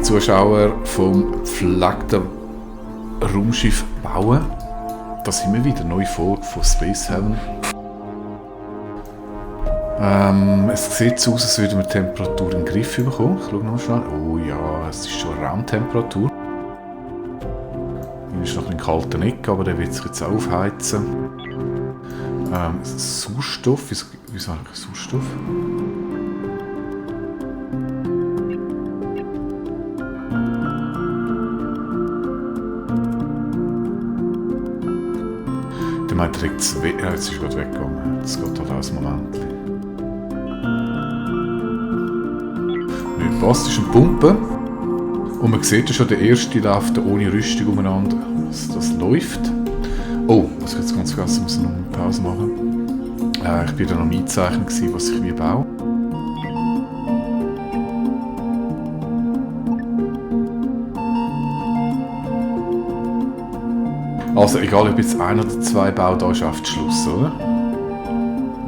Zuschauer vom Pflegter Raumschiff bauen. Da sind wir wieder, neue Folge von Space Heaven. Es sieht so aus, als würden wir die Temperatur in den Griff bekommen. Ich schaue noch schnell. Oh ja, es ist schon Raumtemperatur. Hier ist noch ein kalter Eck, aber der wird sich jetzt aufheizen. Sauerstoff, wieso eigentlich Sauerstoff? Der meint direkt jetzt ist gerade weggegangen. Das geht halt aus dem Moment. Nicht passt, ist ein Pumpe. Und man sieht ja schon, der erste läuft ohne Rüstung umeinander. Das läuft. Oh, was ich jetzt ganz vergessen, muss ich noch eine Pause machen. Ich war da noch am Einzeichnen, was ich wie baue. Also egal, ob jetzt ein oder zwei baue, da ist auf Schluss, oder?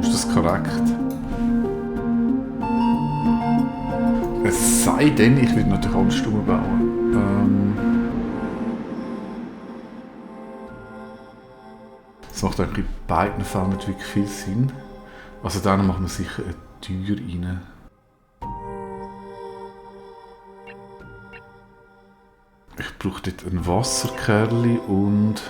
Ist das korrekt? Es sei denn, ich will natürlich alles stumm bauen. Das macht eigentlich in beiden Fällen nicht wirklich viel Sinn. Also dann machen wir sicher eine Tür rein. Ich brauche dort ein Wasserkerli und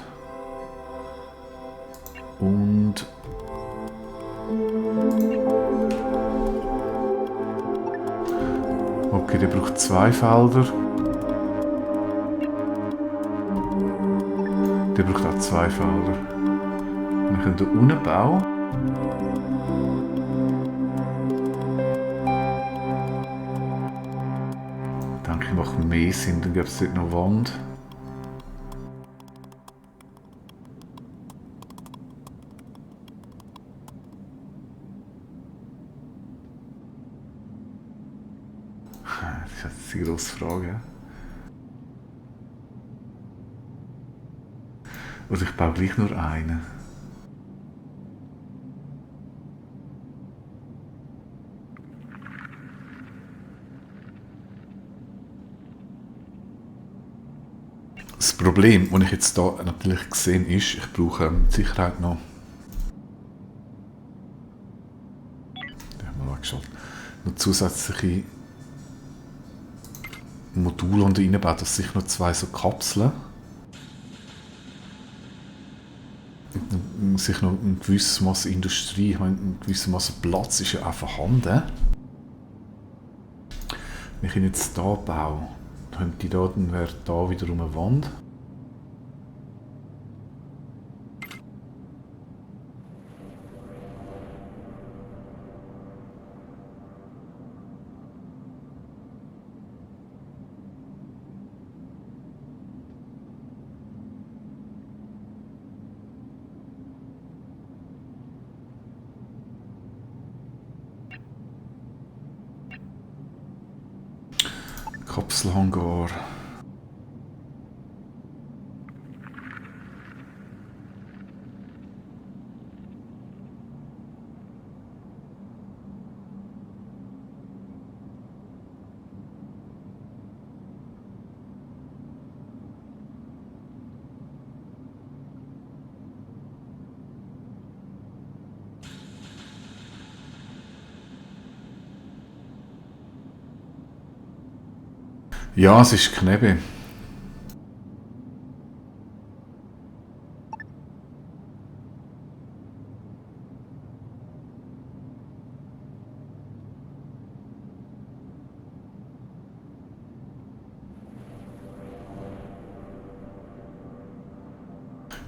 okay, der braucht 2 Felder. Der braucht auch 2 Felder. Wir können hier unten bauen. Ich denke, ich mache mehr Sinn, dann gibt es dort noch Wand. Das ist eine grosse Frage. Oder ich baue gleich nur einen. Das Problem, das ich jetzt hier natürlich gesehen ist, ich brauche mit Sicherheit noch. Da haben wir weggeschaut. Noch zusätzliche Module und reinbauen, dass sich noch 2 so Kapseln. Und sich noch ein gewisses Maß Industrie, ich meine, ein gewisses Maß Platz ist ja auch vorhanden. Wenn ich ihn jetzt hier baue, dann wäre da wiederum eine Wand. Kapselhangar. Ja, es ist Knebel.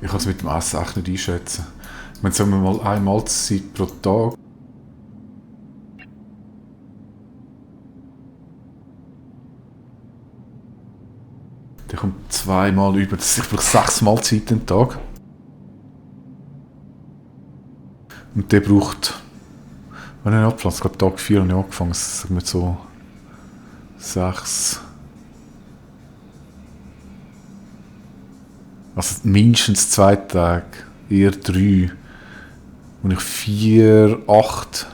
Ich kann es mit dem Essen echt nicht einschätzen. Ich meine, sagen wir mal, eine Mahlzeit pro Tag. Der kommt 2-mal über. Ich brauche 6 Mahlzeiten am Tag. Und der braucht, wenn er abpflanzt, gerade Tag 4 habe ich angefangen, sagen wir so 6. Also mindestens 2 Tage, eher 3. Und ich 4, 8.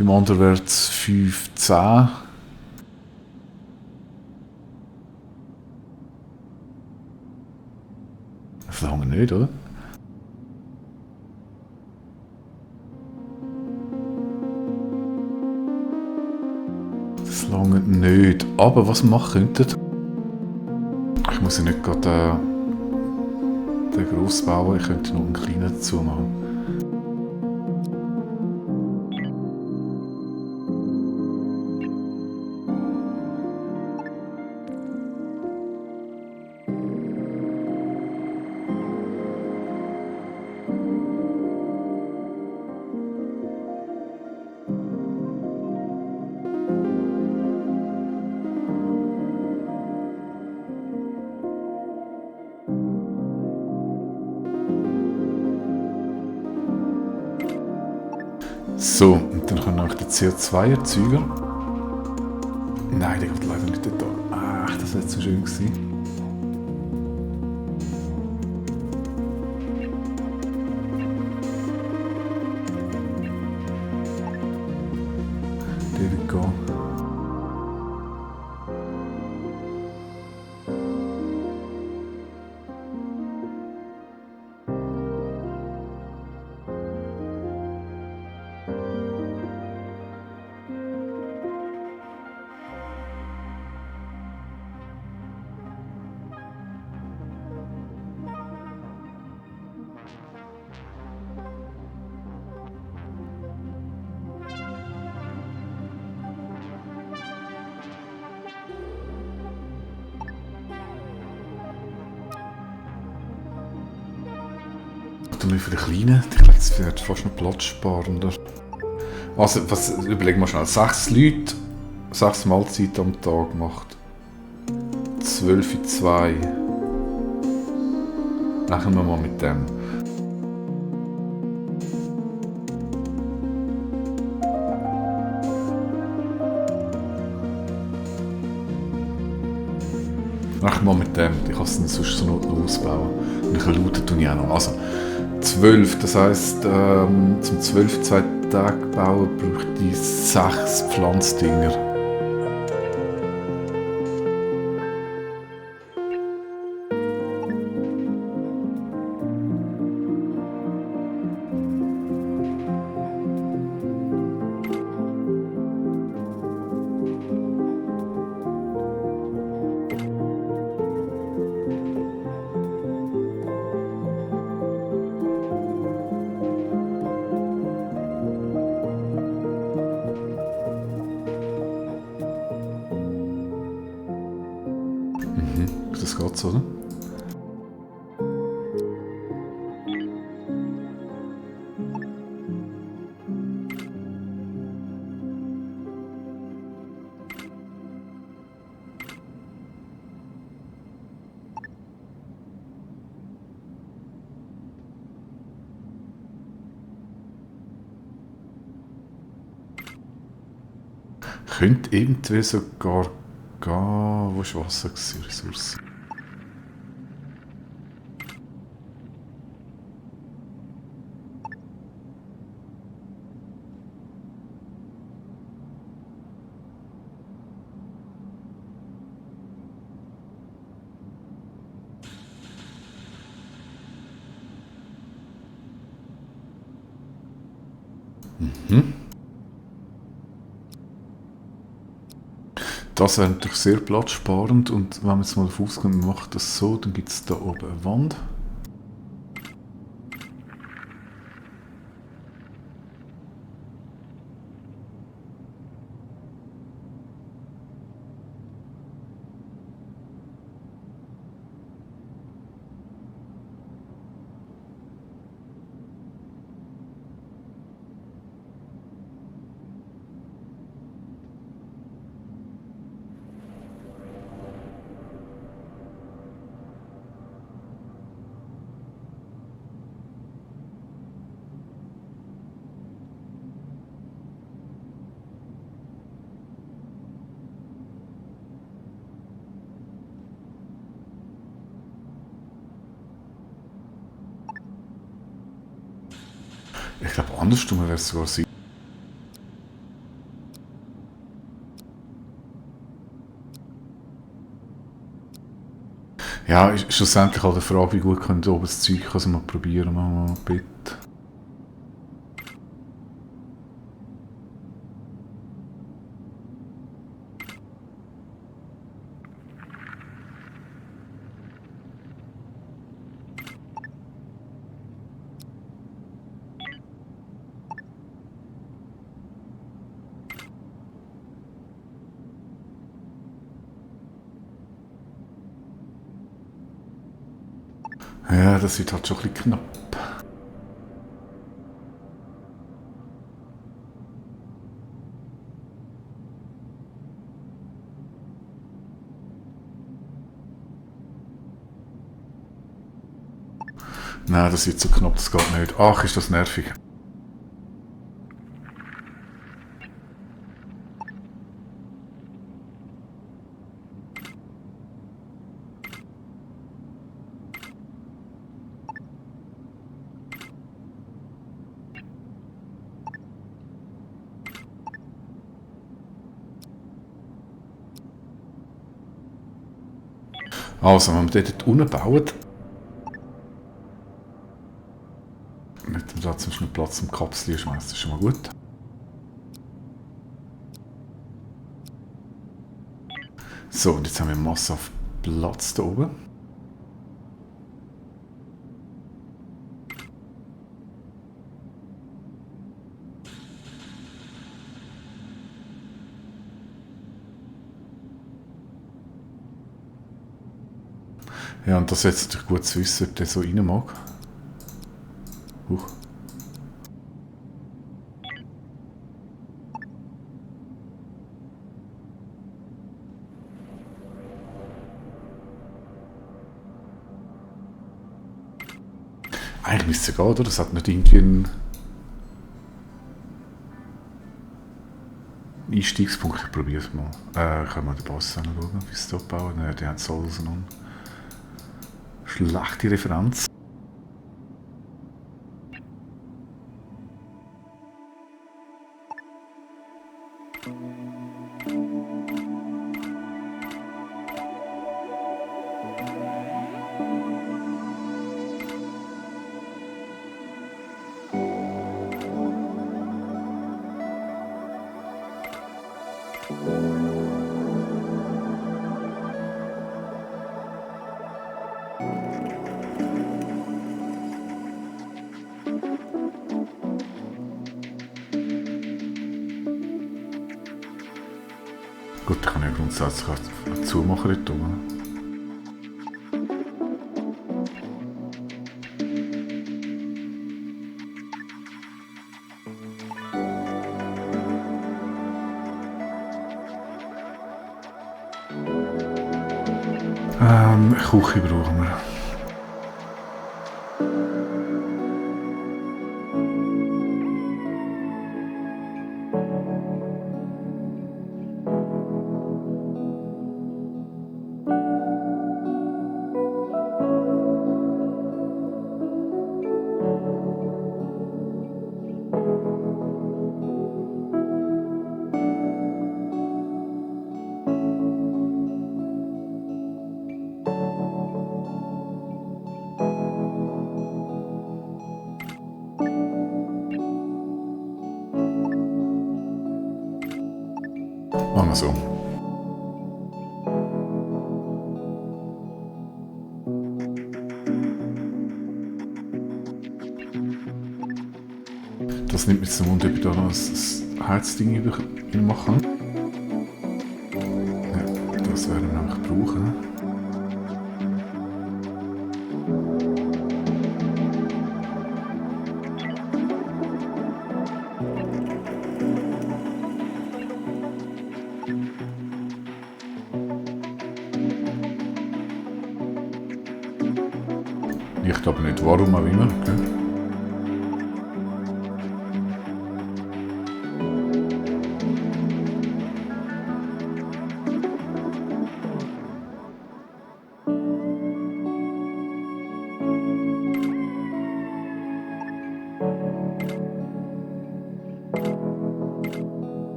Beim anderen wäre es 15. Das lange nicht, oder? Das lange nicht. Aber was wir machen könnten... Ich muss ja nicht gerade den grossen bauen, ich könnte noch einen kleinen dazu machen. So, und dann können wir auch den CO2-Erzeuger. Nein, der geht leider nicht da. Ach, das wäre so schön gewesen. Der wird gehen. Für die Kleinen, ich glaube, das wird fast noch platzsparender. Also, überlegen wir schnell. 6 Leute, 6 Mahlzeiten am Tag macht 12,2. Rechnen wir mal mit dem. Rechnen wir mal mit dem. Ich kann es dann sonst so noch ausbauen. Und ich lauten tue ich auch noch. Also, 12, das heisst, zum 12 2 Tage bauen brauche ich 6 Pflanzdinger. Das geht so, oder? Könnte eventuell sogar gehen. Wo ist Wasser? Ressourcen. Das wäre natürlich sehr platzsparend und wenn wir jetzt mal davon ausgehen, man macht das so, dann gibt es da oben eine Wand. Ich glaube, andersrum wäre es sogar sein. Ja, ist schlussendlich halt eine Frage, wie gut können oben das Zeug, also mal probieren, machen wir mal bitte. Ja, das wird halt schon ein bisschen knapp. Nein, das wird so knapp, das geht nicht. Ach, ist das nervig. Also, wenn wir dort unten bauen, mit dem Satz ist noch Platz zum Kapsel schmeißen, das ist schon mal gut. So, und jetzt haben wir Masse auf Platz da oben. Ja, und das ist jetzt natürlich gut zu wissen, ob der so rein mag. Huch. Eigentlich müsste es gehen, oder? Das hat nicht irgendwie einen Einstiegspunkt. Ich probiere es mal. Können wir den Boss anschauen, wie sie es bauen? Nein, die haben es alles auseinander. Schlechte Referenz. Gut, ich kann ja grundsätzlich auch zumachen dort oben. Küche brauchen wir. Machen wir so. Das nimmt mich zum Mund, ob ich da noch ein Herzding machen kann. Ja, das werden wir nämlich brauchen. Ich glaube nicht, warum auch immer. Okay?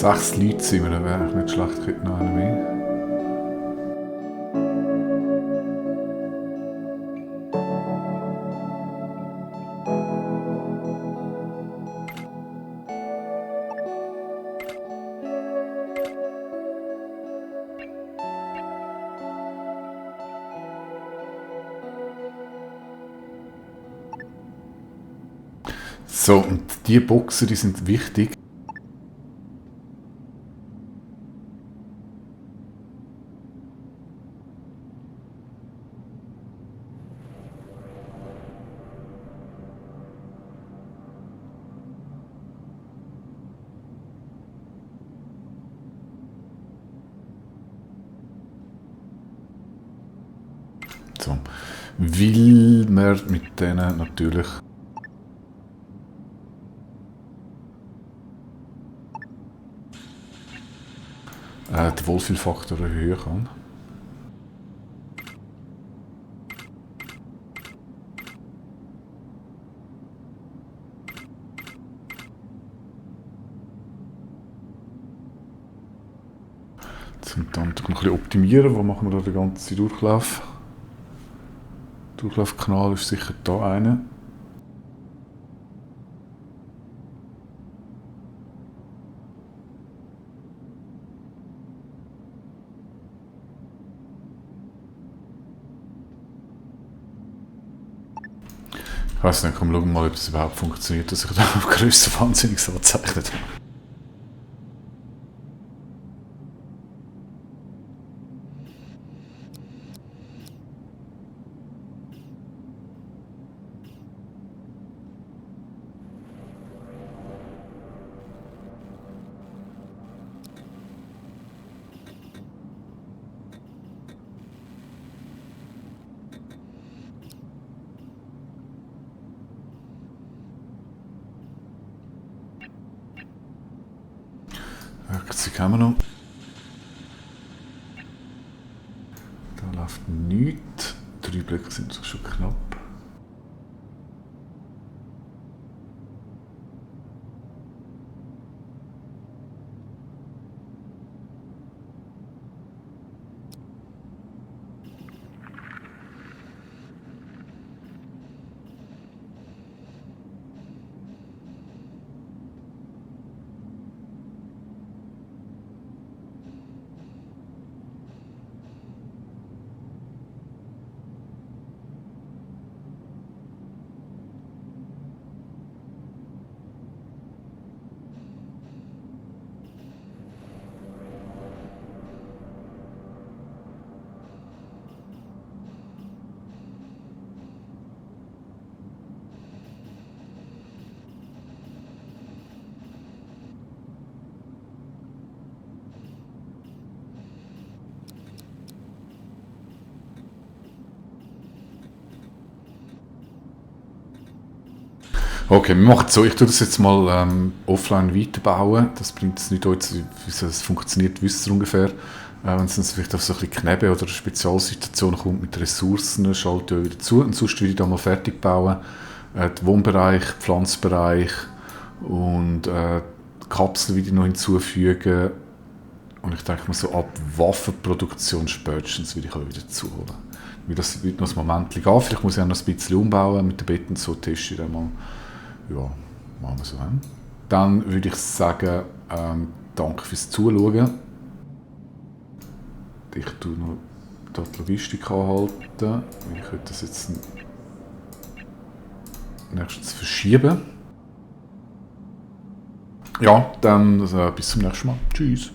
6 Leute sind wir, dann wäre ich nicht schlecht, könnte noch einer mehr. So, und diese Boxen, die sind wichtig. So, weil man mit denen natürlich den Wohlfühlfaktor erhöhen kann. Und dann noch ein bisschen optimieren. Wo machen wir da den ganzen Durchlauf? Durchlaufkanal ist sicher da einer. Ich weiß nicht, komm, schauen mal, ob das überhaupt funktioniert, dass ich da auf Größe wahnsinnig so gezeichnet habe. Werkzeug haben wir noch. Da läuft nichts. 3 Blöcke sind schon knapp. Okay, wir machen es so. Ich tue das jetzt mal offline weiterbauen. Das bringt es nicht heute, wie es funktioniert, wissen ungefähr. Wenn es dann vielleicht auf so ein bisschen Knebe oder Spezialsituationen kommt mit Ressourcen, schalte ich wieder zu. Und sonst würde ich da mal fertig bauen. Den Wohnbereich, Pflanzbereich und die Kapsel wieder noch hinzufügen. Und ich denke mal so ab Waffenproduktion spätestens würde ich auch wieder zuholen. Weil das wird noch ein Moment gehen. Vielleicht muss ich auch noch ein bisschen umbauen mit den Betten, so teste ich dann mal. Ja, machen wir so. Dann würde ich sagen, danke fürs Zuschauen. Ich tue noch die Logistik anhalten. Ich könnte das jetzt nächstens verschieben. Ja, dann bis zum nächsten Mal. Tschüss.